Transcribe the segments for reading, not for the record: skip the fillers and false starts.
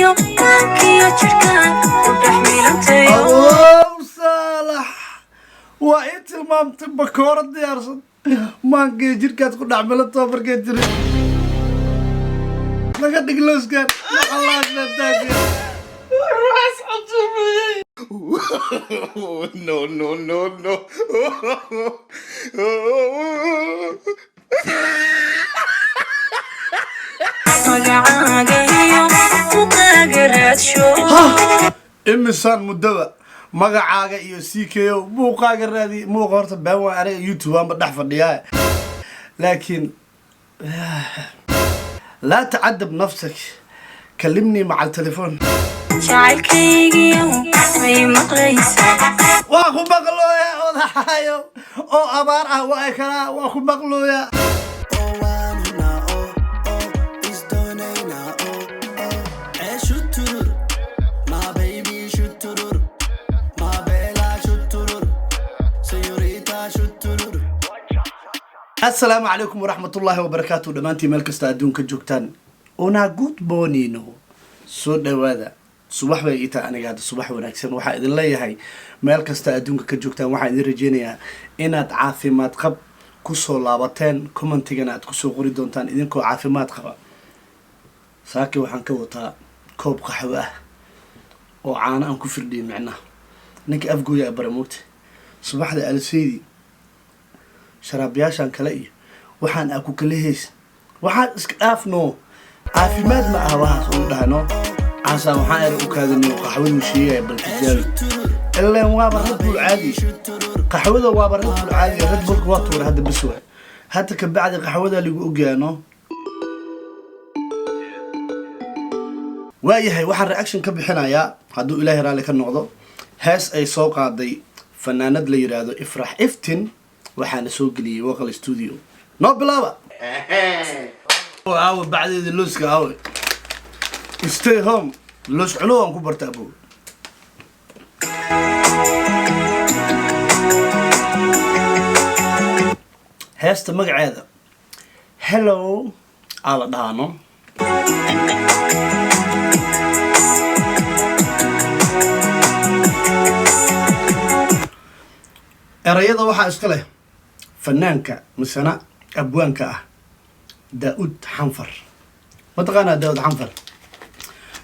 Iyo maankiyo jidhkaan ku dhex milantayo. Allow saalax, waa ii tilmaamtay bakooro diyaarsan. Maankii jirkaad ku dhex milanto markay tiri laga dhig looskan. Waxaas cajabiyey. No, no, no, no. Magacaaga iyo muuqaaga raadsho. Imisaan muddaba magacaaga iyo CKO muuqaaga raadi. Muuqa horta been waa, aniga YouTube aanba dhex fadhiyaa, laakiin laa tacadab nafsak, kalimnii maca altelefoon. Jacaylkaygiyo may maqlaysaa? Waa ku maqlooya, odaxayo oo abaar ah waa kalaa, waa ku maqlooya. Oo waanuna oo oo isdoonayna oo oo ee shuturur ma baby shuturur ma bella shuturur señorita shuturur. Asalaamu calaykum waraxmatullaahi wabarakaatu. Dhammaantiin meel kasta adduunka joogtaan, una good morning, soo dhawaada. Subax bay ii tahay aniga hadda, subax wanaagsan waxaa idin leeyahay. Meel kasta adduunka ka joogtaan, waxaan idin rajeynayaa inaad caafimaad qab kusoo laabateen. Commentigana aad kusoo qori doontaan idinkoo caafimaad qaba. Saaki waxaan ka wataa koob qaxwo ah oo caano aan ku firdhiyay. Micnaha ninka afgooya bare moogta subaxda aliseydi sharaabiyaashan kale iyo waxaan aa ku kala heys, waxaan iska dhaafno, caafimaad ma aha waxaas ugu dhahno. Caasaan waxaan era u kaadiniyo qaxwaduu sheegaya, bal tijaabi ileen waaba Red Bull caadi. Qaxwada waaba Red Bull caadi. Red Bullka waa tuuray hadda, bas waay. Hadda ka bacdi qaxwada lagu ogyaano. Waayahay, waxaan reaction ka bixinayaa, hadduu Ilaahay raalli ka noqdo, hees ay soo qaaday fanaanad la yiraahdo Ifrax Iftin, waxaana soo geliyey Waqal Studio. Noo bilaaba. Aawe bacdeeda looska? Aawe? Stay home, loos cuno waan ku barta abow. Heesta magaceeda "Hello" aa la dhahaano. Erayada waxaa iska leh fanaanka misana abwaanka ah Daa-ud Xanfar. Mataqaanaa Daa-ud Xanfar?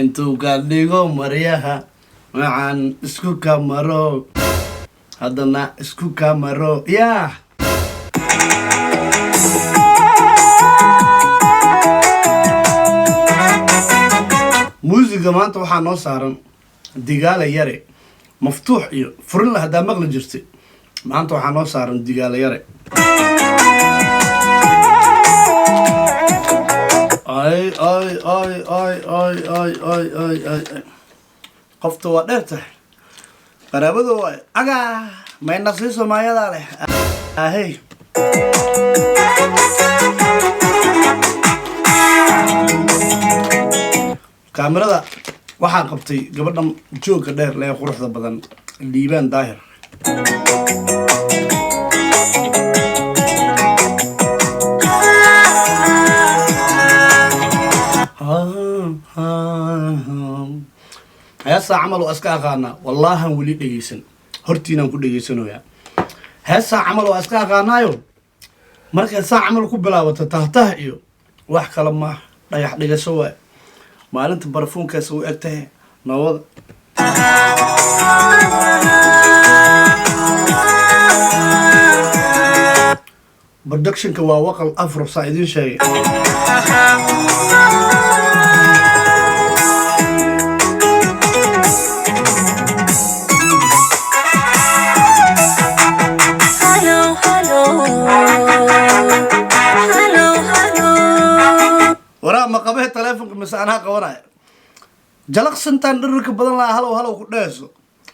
Intuu ka dhigo maryaha waxaan isku kamaro, haddana isku kamaro yaa. Muusiga maanta waxaa noo saaran Digaala Yare Maftuux iyo Furinla. Haddaa maqli jirtay, maanta waxaa noo saaran Digaala Yare. Ay ay ay ay ay ay ay ay ay ay, qofta waa dheer tahay, qaraabada waay. Agaa mayna sii Soomaaliyadaa leh ahey. Kaamirada waxaa qabtay gabadhan joogga dheer lee, quruxda badan, Liibaan Daahir. Heesaa camal waa iska aqaanaa, wallaahan weli dhegeysan, hortiinaan ku dhegeysanayaa. Heesaa camal waa iska aqaanaayo, markay saa camal ku bilaabato tahtah iyo wax kale maaha, dhagax dhigasho waay. Maalinta barafuunkaas u eg tahay noowada. Productionka waa Waqal Afro, saa idiin sheegay. Hello, hello. Hello, hello. Waraa ma qabee taleefonka mise anaa qabanaya? Jalaqsantaan dhirirka badan lahaa, halow halow ku dhehayso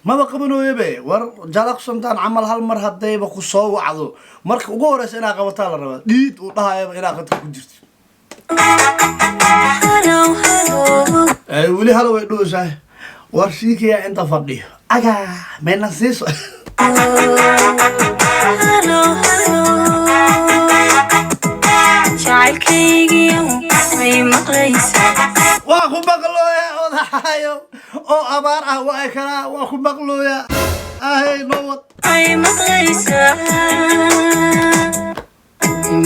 maba qabanooyabe. War jalaqsantaan camal hal mar haddayba ku soo wacdo, marka ugu horeysa inaa qabataa la rabaa. Dhiid uu dhahayaba inaa qadka ku jirto. Hello, hello. Ay, weli halow ay dhowsahay. War shiikayaa inta fadhiyo, agaa mayna siiso. Hello, hello. Jacaylkaygiiyow may maqlaysaa? Waa ku maqlooya, odaxayo oo abaar ah, waa kanaa, waa ku maqlooya. Ahay, noo wad. Ay maqlaysaa?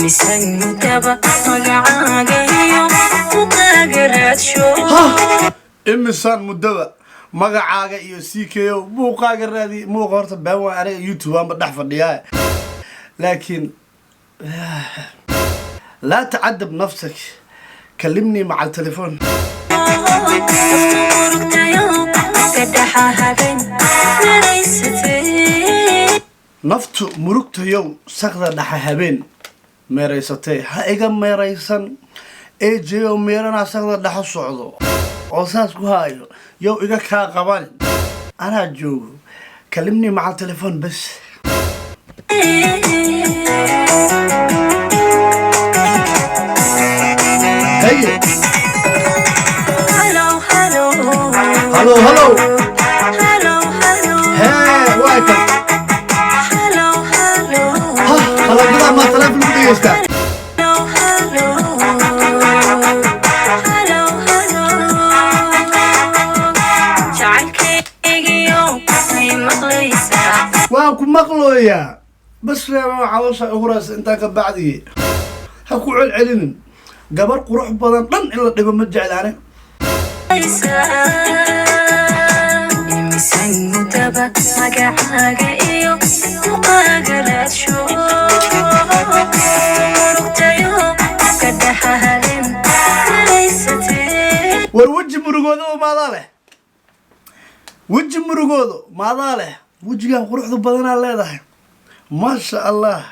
Misan mudaba magacaaga iyo muuqaaga raadsho. Imisaan muddaba magacaaga iyo CK o muuqaaga raadi. Muuqa horta been waa, aniga YouTube aanba dhex fadhiyaa, laakiin laa tacadab nafsak, kalimnii maca altelefoon. Naftu murugtayo kadhaxa haben maraysatay. Naftu murugtayow, sakda dhaxa habeen meeraysatay. Ha iga meeraysan eejeyo, meeranaa sakda dhaxa socdo oo saas ku haayo, yow iga kaa qabanin, anaa joogo. Kalimnii maca telefoon bas. Haye. Hello, hello. Hello, hello. Hello, hello. Hee, waa kan. Hello, hello. Ha qalabada maa telefoon ku dhegeystaa? Hello, hello. Hello, hello. Jacaylkaygiyo, may maqlaysaa? Waan ku maqlooyaa, bas reeba caloosha uhuraysa. Intaa ka bacdiye ha ku celcelinin. Gabar qurux badan dhan in la dhibo ma jeclaane. Imisan mudaba magacaaga iyo muuqaaga raadsho, murugtayo kadhaxa habeen maraysatee. War, weji murugoodo maadaa leh? Weji murugoodo maadaa leh? Wejigan quruxda badanaa leedahay, maasha Allah.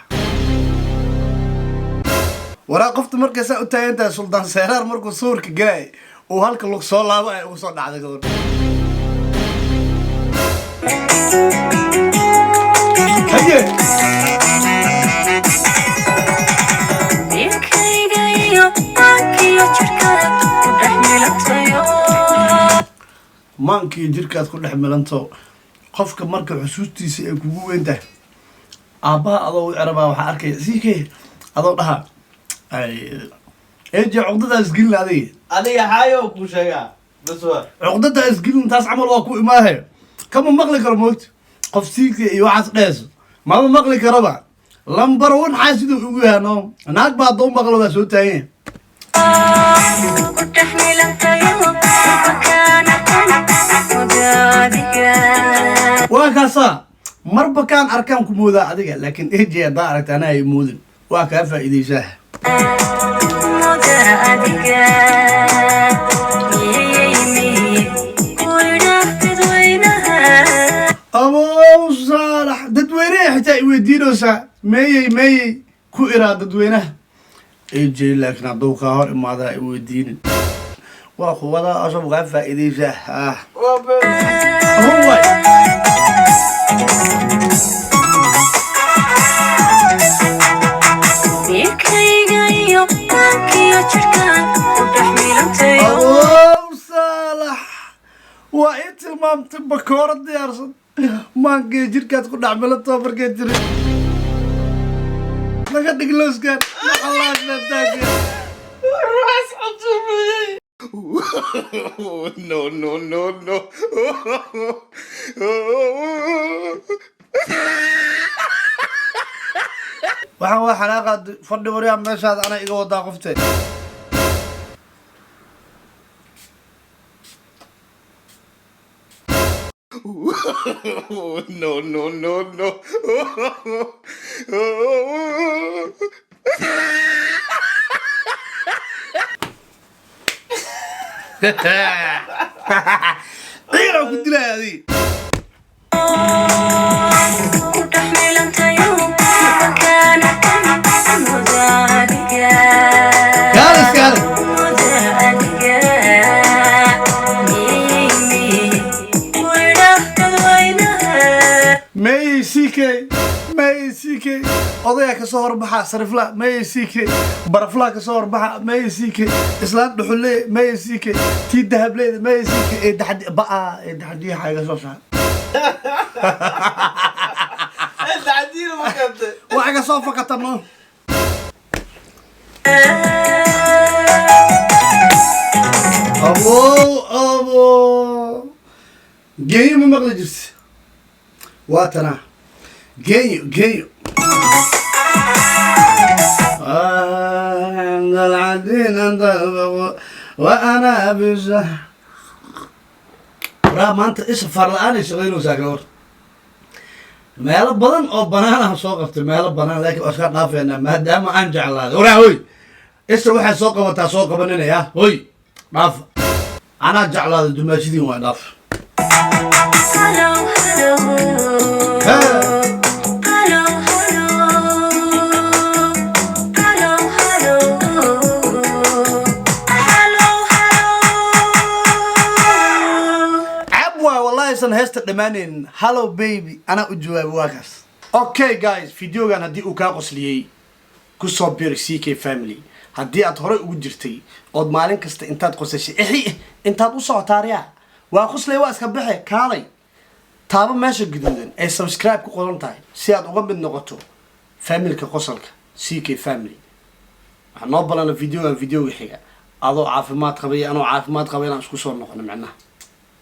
Waraa, qofta markay saa u taagan tahay, Suldaan Seeraar markuu sawirka galay uu halka lug soo laabo ay ugu soo dhacday gabadha. Haye. Ninkayga iyo maankiyo jidhkaad ku dhex milantayo. Maankiiyo jirkaad ku dhex milanto. Qofka marka xusuustiisa ay kugu weyn tahay, aabbaha adoo u cerabaa waxaa arkaya CK adoo dhaha eje, cuqdadaa isgelin adiga. Adiga xaayo kuu sheegaa bas waa. Cuqdadaa isgelin, taas camal waa ku imaahe. Kama maqli karo moogta qof CK iyo waxaas dhees, mama maqli karaba. Number one xaa siduu ugu yahay, no naag baa hadduu maqlo waa soo taagan yahay. Ku dhex milantayo makaanatan mudaadiga. Waa kaasaa, marba kaan arkaan ku moodaa adiga, laakiin eje haddaa aragta anaa ay moodin, waa kaa faa'iidaysaa. Muda adiga miyey miye ku idhaah dadweynaha? Abow Saalax, dadweynaha xitaa i weydiinaysaa, meeyey meeyey ku iraa dadweynaha AJ, laakiin hadduu kaa hor imaadaa i weydiinin, waa kuwadaa asab kaa faa'iidaysaa ah. Waa been. Run waay. Ninkayga iyo maankiyo jidhkaan ku dhex milantayo. Abow Saalax, waa ii tilmaamtay bakooro diyaarsan. Maankii jirkaad ku dhex milantoo markay tiri, naga dhig looskaan. Ruuxaas cajabiyey. No, no, no, no. Waxaan waa xanaaqa fadhi. Waryaa, meeshaad ana iga wadaa qofte. No, no, no, no. Ciiraa ku dilaya adiga. Ku dhex milantayo makaanatan mudaadiga. Kaalis, kaalis. Muda adiga miyey miye ku idhaah dadweynaha? Meeyey CK? Meeyey CK? Odayaa kasoo horbaxa sarifla, meeyey CK? Baraflaa kasoo horbaxa, meeyey CK? Islaan dhuxulle, meeyey CK? Tii dahableeda, meeyey CK? Ee daxadi ba'a, ee daxadiyaha iga soo saar. Tacdiil ma keentay? Waa iga soo fakata no. Abo, abo, geeyo ma maqli jirta? Waa tanaa geeyo, geeyo. عند العدين وأنا بزح waraa. Maanta isha far la-aan ay shaqaynaysaa gabar. Meelo badan oo banaan ah soo qabtay, meelo banaan, laakiin waa iska dhaafeynaa maadaama aan jeclaaday. Waraa hoy, isha waxay soo qabataa soo qabaninaya. Hoy, dhaaf, anaa jeclaaday. Dumaashidiin waa dhaaf. Hello, hello. Hello, hello. Hello, hello. Hello, hello. Cab waay, wallahi aysan heesta dhammaanayn. Hello baby, anaa u jawaabay, waa kaas. Okay guys, videogan haddii uu kaa qosliyey, kusoo bir CK Family. Haddii aad horey ugu jirtay ood maalin kasta intaad qosashay ixi intaad u socotaariya waa qoslay, waa iska baxe, kaalay taabo meesha gaduudan ee subscribe ku qoran tahay si aad uga mid noqoto familka qosolka CK Family. Waxaa noo balana videogan videoga xiga, adoo caafimaad qabay, anoo caafimaad qaba, inaan isku soo noqono micnaha.